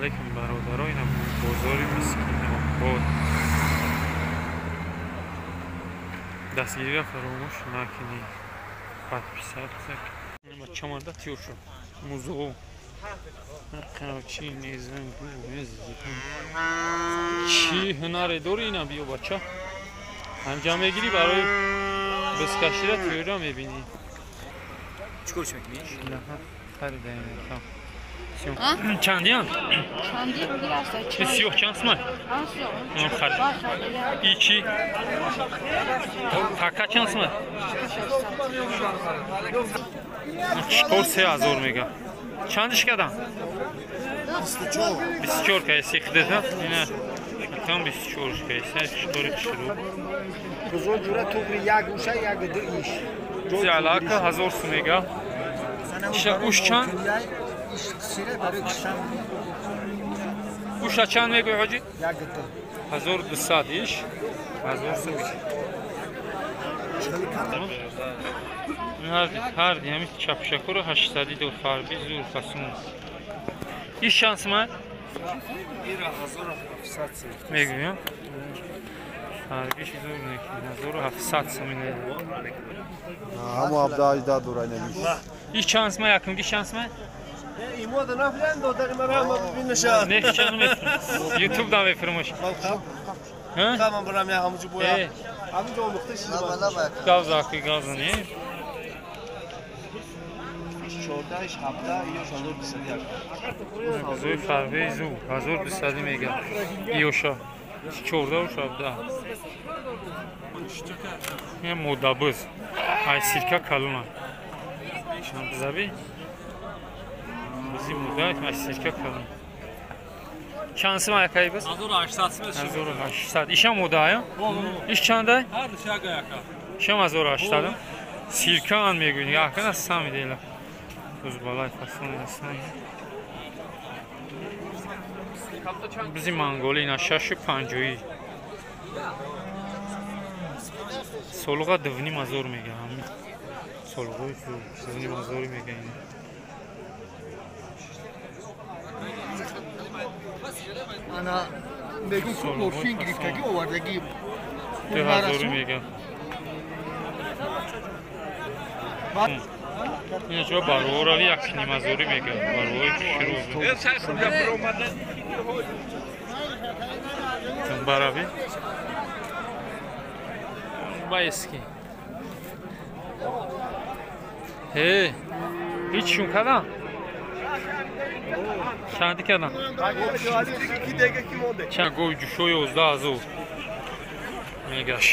Алейкум бародаро, ина бозори Мискинобод. Дастгириро фаромӯш накунед. Подписаться. Чамада тиёр шуд. Музоо. Чӣ незан чӣ ҳунаре дори ина биё бача. Анҷам мегирӣ барои бизкашира тиёра мебинӣ. Чӣ кор мекунӣ? Харидаем. Чандиян? Сиёҳ чанд сумай? И чӣ? Така чанд сумай? Чор 3000 мега. Чандиш кардам? 24 кайси хидета. Ина там 24 кайси 4 шуру. Бузург ҷура туғри як уша як ду иш. Алака 1000 сум мега. Уш чанд? Уша чанд мегӯй ҳоҷӣ? 1200 иш. 1000 сум иш. Ҳарди ҳамин чапшакуро 800 дор фарби зур фасун. Иш чанд сумай? Мегӯям. Фарбиш зур неки 1700 сум ине. Ҳамо 17 дора инавиш. Иш чанд сумай? Якумги чанд сумай? Имода нафлен додари мара ҳама бибинеша. Не, чанд мефурмош. Ютуб да мефурмош. Хамам барам я ҳамуҷо боя. Ҳамуҷо омӯхта шида. Гавза ки гавза не. 14 17 ё 1201. Зуй фарбе зу 1200 мега. Иёша 14 17. Ин модабыз. Ай сирка калуна. Заби? Бизи муда ай сирка калуна. Чанд сум акай биз? 1800 сум. 1800. Иша муда ая? Иш чандай? Ҳар шага яка. Ишам 1800. Сирка ан мегӯй. Якана сами дела. Туз балай фасон асан. Бизи монголи ина 650. Солуға 2,5 мега. Ҳамин солуғои 2,5 мега ина. Ана мегӯм ку мошин гирифтагӣ овардагӣ 2000 мега. Ина чо барорави 1,5 мега. Барори шурӯ. Барави. Байски. Ҳе, ҳеч шум кардам? Чанди кардам? Чанд гови ҷӯшо 11000 мегаш.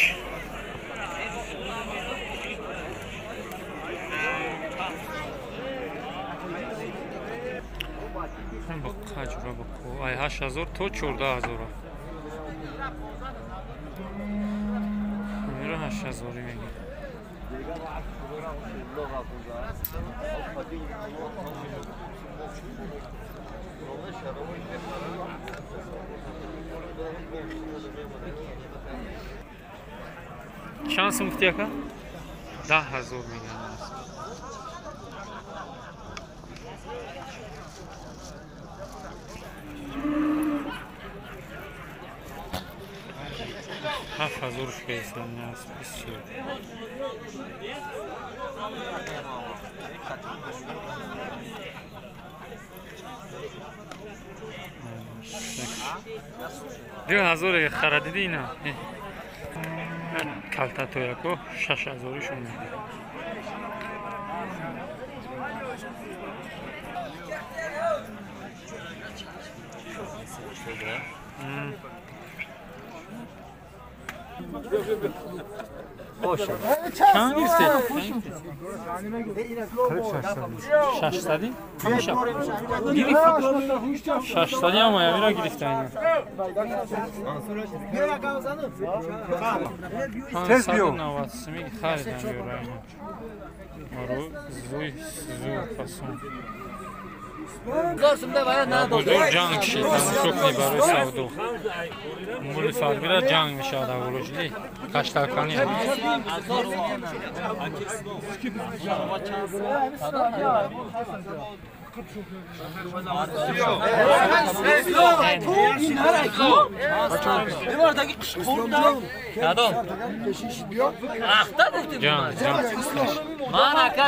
Баққа ҷура баққо. Ай 8000 то 14000. Мира 8000 мега. Чанд сум гуфти ака? 10000 мега. 7000 шкайсан нас бисёр. Ду ҳазор харадиди ина. Калта тояко 6000 шум. Чанд гирифтед? 600? 600 ҳам аямира гирифта ина. 590 сумӣ харидам ёра ина. Оро зуй зур фасон. Бозор ҷанг шид, тамошо кунед барои савдо. Мули фарбира ҷанг мешавад аввалоҷли. Кашталкани.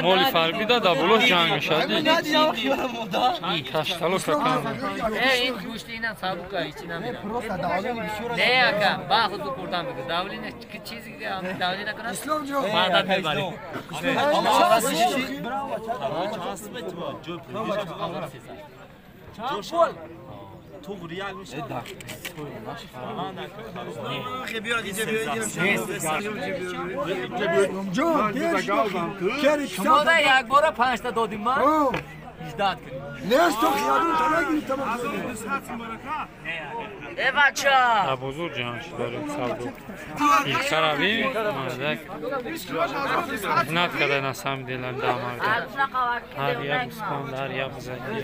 Моли фарбида да боло ҷанг мешавад. Каштало сакан. Ин гӯшти инам сабука ҳеҷ намедонам. Не ака, ба худ куртам бигӯ. Давлина чизи давлина кунад. Мадад мебарем. Шумо да як бора панҷта додим ман? Иждат кунем. Э бача! Бозор ҷанг шуд барои савдо. Илкарави мардак меҳнат карда на самом деле да марда. Ҳар як гӯсфанд, ҳар як бузаки.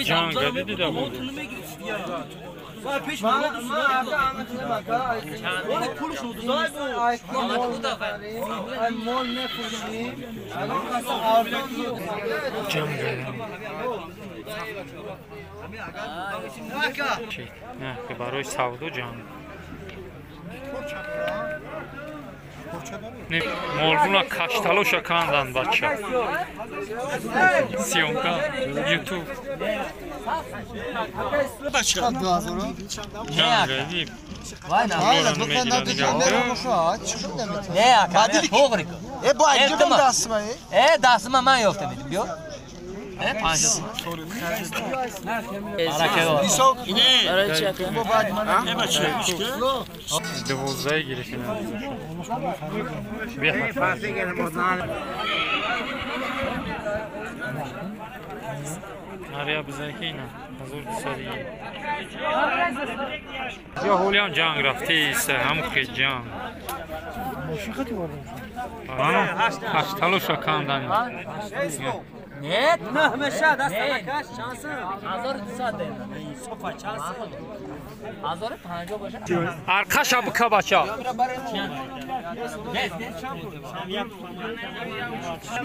Ҷанг диди да бозор. Ҷанг барои савдо ҷанг. Молбуна кашталоша кандан бача. Съёмка, YouTube. Не, ака, дастма ман ёфта медим, биё. Дувоздаҳ гирифтем. Ария бизакина 1200. Я ҳолиам ҷанг рафтист, ҳам хел ҷанг. Ҳашталоша кандан. Нет, 1200 1050 бошад. Арқаша бука бача.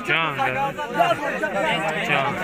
Ҷанг. Ҷанг.